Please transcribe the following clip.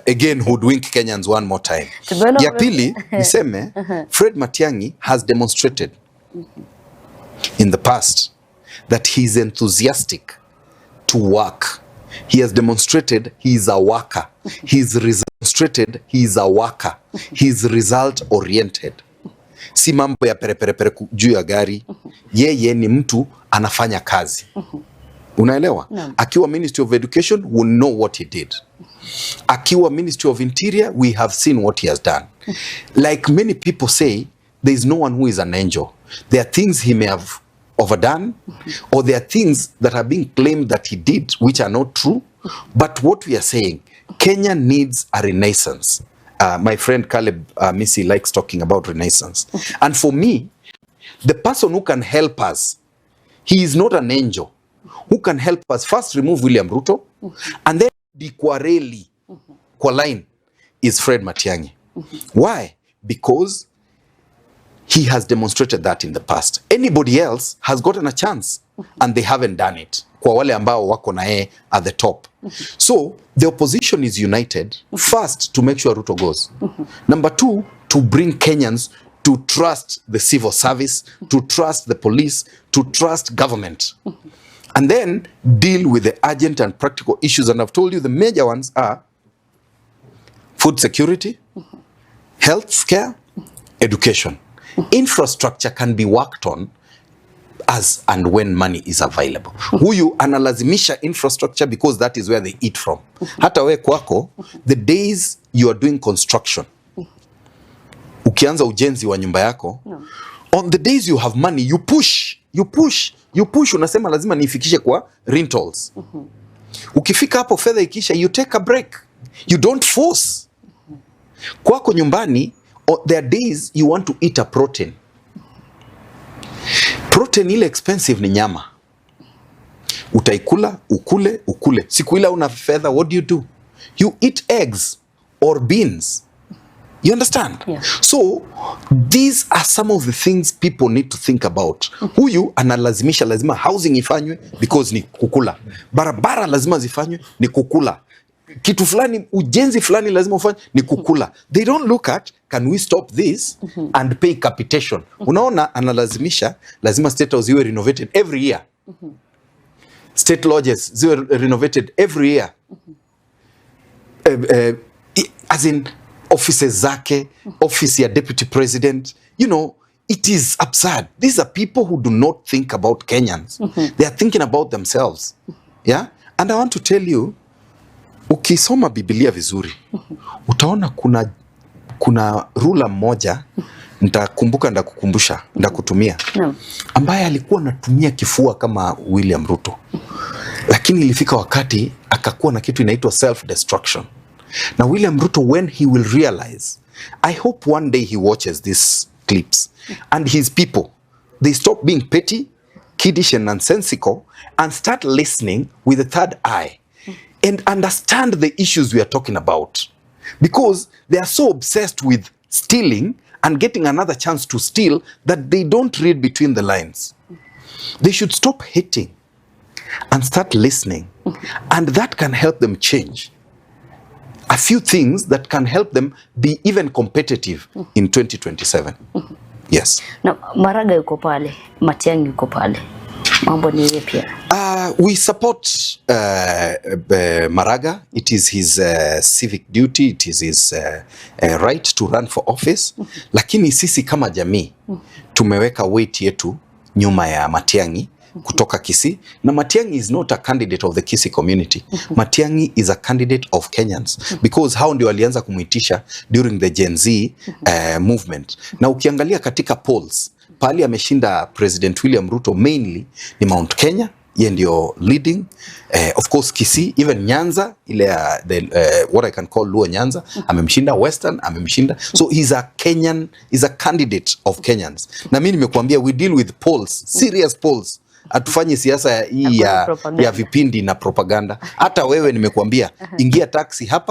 Again hoodwink Kenyans one more time. Tumeona Ya pili niseme Fred Matiang'i has demonstrated in the past that he is enthusiastic to work. He has demonstrated he is a worker. He is demonstrated he is a worker. He is result oriented. Si mambo ya pereperepere juu ya gari. Yeye ni mtu anafanya kazi. Unaelewa? Akiwa Ministry of Education, we know what he did. Akiwa Ministry of Interior, we have seen what he has done. Like many people say, there is no one who is an angel. There are things he may have overdone, or there are things that are being claimed that he did which are not true. But what we are saying, Kenya needs a renaissance. My friend Caleb Missy likes talking about renaissance. And for me, the person who can help us, he is not an angel, who can help us first remove William Ruto and then kwa reli, kwa line, is Fred Matiang'i. Why? Because he has demonstrated that in the past. Anybody else has gotten a chance and they haven't done it. Kwa wale ambao wako na yeye at the top. So the opposition is united first to make sure Ruto goes. Number two, to bring Kenyans to trust the civil service, to trust the police, to trust government. And then deal with the urgent and practical issues. And I've told you the major ones are food security, health care, education. Infrastructure can be worked on as and when money is available. Huyu analazimisha infrastructure because that is where they eat from. Hata we kwako, the days you are doing construction, ukianza ujenzi wa nyumba yako, on the days you have money, you push, you push, you push, unasema lazima niifikishe kwa lintels. Ukifika hapo fedha ikisha, you take a break. You don't force. Kwako nyumbani, there are days you want to eat a protein. Protein ile expensive ni nyama. Utaikula, ukule, ukule. Siku ile una fedha, what do you do? You eat eggs or beans. You understand? Yeah. So these are some of the things people need to think about. Huyu analazimisha lazima housing ifanywe because ni kukula. Barabara lazima zifanywe ni kukula. Kitu fulani, ujenzi fulani lazima ufanywe ni kukula. They don't look at, can we stop this and pay capitation? Unaona, analazimisha lazima State House iwe renovated every year. State lodges ziwe renovated every year. As in offices zake, office ya deputy president, it is absurd. These are people who do not think about Kenyans. They are thinking about themselves. Yeah? And I want to tell you, ukisoma Biblia vizuri, utaona kuna ruler mmoja, nitakumbuka, ndakukumbusha, ndakutumia, ambaye alikuwa anatumia kifua kama William Ruto, lakini ilifika wakati akakuwa na kitu inaitwa self destruction. Na William Ruto, when he will realize, I hope one day he watches these clips and his people, they stop being petty, kiddish and nonsensical and start listening with the third eye and understand the issues we are talking about, because they are so obsessed with stealing and getting another chance to steal that they don't read between the lines. They should stop hating and start listening, and that can help them change a few things that can help them be even competitive in 2027. Yes. Na Maraga yuko pale, Matiang'i yuko pale, mambo ni yeye pia. We support Maraga. It is his civic duty. It is his right to run for office. Lakini sisi kama jamii tumeweka weight yetu nyuma ya Matiang'i kutoka Kisii. Na Matiang'i is not a candidate of the Kisii community. Matiang'i is a candidate of Kenyans because hao ndio walianza kumuitisha during the Gen Z movement. Na ukiangalia katika polls, pahali ameshinda President William Ruto mainly ni Mount Kenya, ye ndio leading, of course Kisii, even Nyanza ile ya the what I can call Luo Nyanza amemshinda, Western amemshinda. So he's a Kenyan, he's a candidate of Kenyans. Na mimi nimekuambia we deal with polls, serious polls. Hatufanyi siasa hii Hakuna ya propaganda. Ya vipindi na propaganda. Hata wewe nimekuambia ingia taxi hapa.